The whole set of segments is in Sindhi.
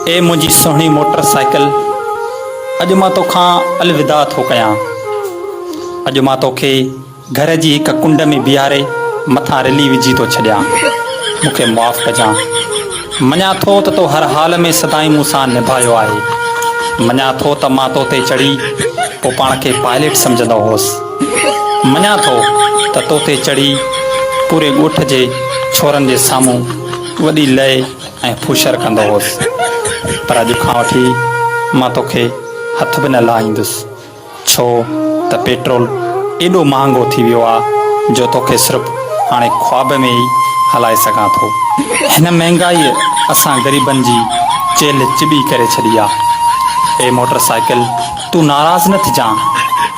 اي منهنجي سهڻي موٽر سائيڪل، اڄ مان توکان الوداع ٿو ڪيان. اڄ مان توکي گهر جي هڪ ڪنڊ ۾ بيهاري مٿان رلي وجهي ٿو ڇڏيان. مون کي معاف ڪجان. مڃان ٿو ته تو هر حال ۾ سدائين مون سان نڀايو آهي. مڃان ٿو ته مان تو تي چڙهي پوء پاڻ کي پائليٽ سمجهندو هوس. مڃان ٿو ته تو تي چڙهي پوري ڳوٺ جي ڇورن جي سامهون وڏي لئه ۽ ڦوشر ڪندو هوس. پر اڄ کان وٺي مان توکي هٿ به نه لاهيندس. ڇو ته پيٽرول ايڏو مهانگو ٿي ويو آ جو توکي صرف هاڻي خواب ۾ ئي هلائي سگهان ٿو. هن مهنگائيء اسان غريبن جي چيلهه چٻي ڪري ڇڏي آ. اي موٽر سائيڪل تون ناراض نه ٿجان.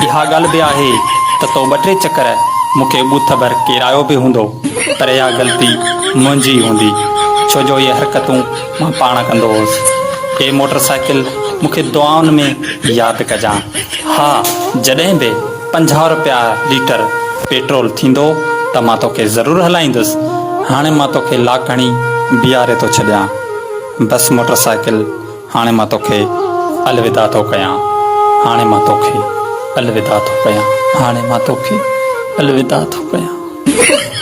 اها ڳالهه به آهي ته تو ٻه ٽي چڪر مون کي ٻوٿ ڀر ڪيرايو به هوندو پر اها غلطي منهنجي ئي هوندي ڇو جو اهي حرڪتون مان پاڻ ڪندو هوس. اي موٽر سائيڪل مون کي دعائن ۾ ياد ڪجان. ها جڏهن به 50 رپيا ليٽر پيٽرول ٿيندو ته مان توکي ضرور هلائيندس. هاڻي مان توکي لاڪ هڻي بيهاري ٿو ڇڏيان. بس موٽر سائيڪل هاڻي مان توکي الوداع ٿو ڪيان. هاڻي مان توکي الوداع ٿو ڪيان. هاڻي مان توکي الوداع ٿو ڪيان.